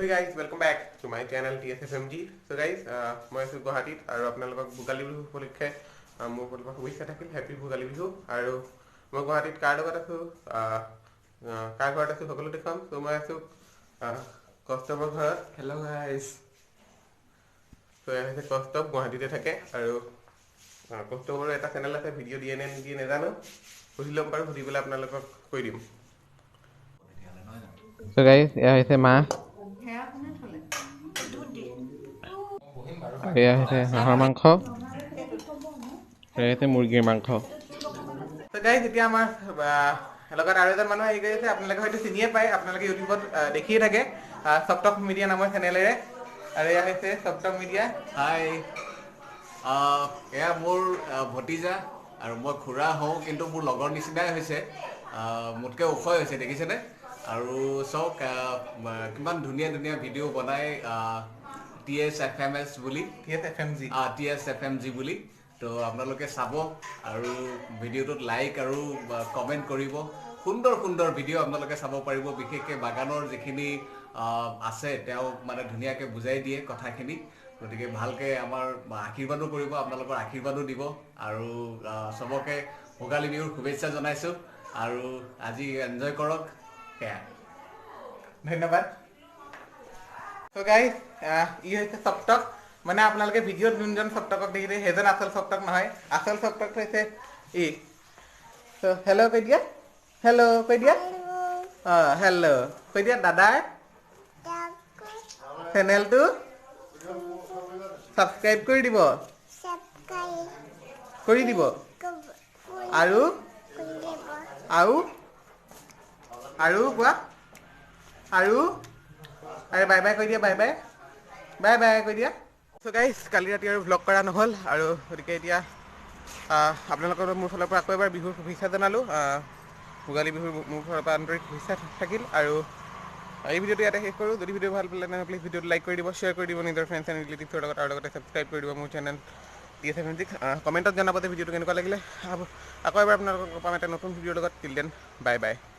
Hey guys, welcome back to my channel TSFMG. So guys, মই আছোঁ গুৱাহাটীত আৰু আপোনালোকক ভোগালী বিহু উপলক্ষে মোৰ ফালৰ পৰা শুভেচ্ছা থাকিল। হেপী ভোগালী বিহু। আৰু মই গুৱাহাটীত কাৰ লগত আছোঁ, কাৰ ঘৰত আছোঁ, সকলো দেখুৱাম। চ' মই আছোঁ কৌস্তবৰ ঘৰত। Hello guys. চ' এয়া হৈছে কৌস্তব, গুৱাহাটীতে থাকে। আৰু কৌস্তবৰো এটা চেনেল আছে। ভিডিঅ' দিয়ে নে নিদিয়ে নাজানো, সুধি ল'ম বাৰু, সুধি পেলাই আপোনালোকক কৈ দিম। চ' গাইজ, এয়া হৈছে মাছ, এয়া হৈছে হাঁহৰ মাংস, এয়া হৈছে মুৰ্গীৰ মাংস। গাইজ, এতিয়া আমাৰ লগত আৰু এজন মানুহ আহি গৈ আছে। আপোনালোকে হয়তো চিনিয়ে পায়, আপোনালোকে ইউটিউবত দেখিয়ে থাকে সপ্তক মিডিয়া নামৰ চেনেলেৰে। আৰু এয়া হৈছে সপ্তক মিডিয়া। হাই, এয়া মোৰ ভতিজা আৰু মই খুৰা হওঁ, কিন্তু মোৰ লগৰ নিচিনাই হৈছে। মোতকৈ ওখ হৈছে, দেখিছেনে? আৰু চাওক, কিমান ধুনীয়া ধুনীয়া ভিডিঅ' বনাই, টিএছএফএমএছ বুলি। টিএছএফএমজি। টিএছএফএমজি বুলি। তো আপোনালোকে চাব আৰু ভিডিঅ'টোত লাইক আৰু কমেণ্ট কৰিব। সুন্দৰ সুন্দৰ ভিডিঅ' আপোনালোকে চাব পাৰিব। বিশেষকৈ বাগানৰ যিখিনি আছে, তেওঁ মানে ধুনীয়াকৈ বুজাই দিয়ে কথাখিনি। গতিকে ভালকৈ আমাৰ আশীৰ্বাদো কৰিব, আপোনালোকৰ আশীৰ্বাদো দিব। আৰু চবকে ভোগালী বিহুৰ শুভেচ্ছা জনাইছোঁ আৰু আজি এনজয় কৰক, সেয়া। ধন্যবাদ। চ' গাইজ, ই হৈছে সপ্তক। মানে আপোনালোকে ভিডিঅ'ত যোনজন সপ্তকক দেখিছে, সেইজন আচল সপ্তক নহয়। আচল সপ্তক হৈছে ই। চ' হেল্ল' কৈ দিয়া, হেল্ল' কৈ দিয়া। অঁ, হেল্ল' কৈ দিয়া। দাদাৰ চেনেলটো ছাবস্ক্ৰাইব কৰি দিব, কৰি দিব আৰু আৰু আৰু কোৱা আৰু। আৰে, বাই বাই কৈ দিয়া, বাই বাই, বাই বাই কৈ দিয়া। চ' গাইজ, কালি ৰাতি আৰু ভ্লগ কৰা নহ'ল আৰু গতিকে এতিয়া আপোনালোকৰ মোৰ ফালৰ পৰা আকৌ এবাৰ বিহুৰ শুভেচ্ছা জনালোঁ। ভোগালী বিহুৰ মোৰ ফালৰ পৰা আন্তৰিক শুভেচ্ছা থাকিল। আৰু এই ভিডিঅ'টো ইয়াতে শেষ কৰোঁ। যদি ভিডিঅ' ভাল পালে, তেনেহ'লে প্লিজ ভিডিঅ'টো লাইক কৰি দিব, শ্বেয়াৰ কৰি দিব নিজৰ ফ্ৰেণ্ডছ এণ্ড ৰিলেটিভছৰ লগত আৰু লগতে ছাবস্ক্ৰাইব কৰি দিব মোৰ চেনেল টিএছএফএমজিক। কমেণ্টত জনাব যে ভিডিঅ'টো কেনেকুৱা লাগিলে। আকৌ এবাৰ আপোনালোকক পাম এটা নতুন ভিডিঅ'ৰ লগত। Till then, bye bye.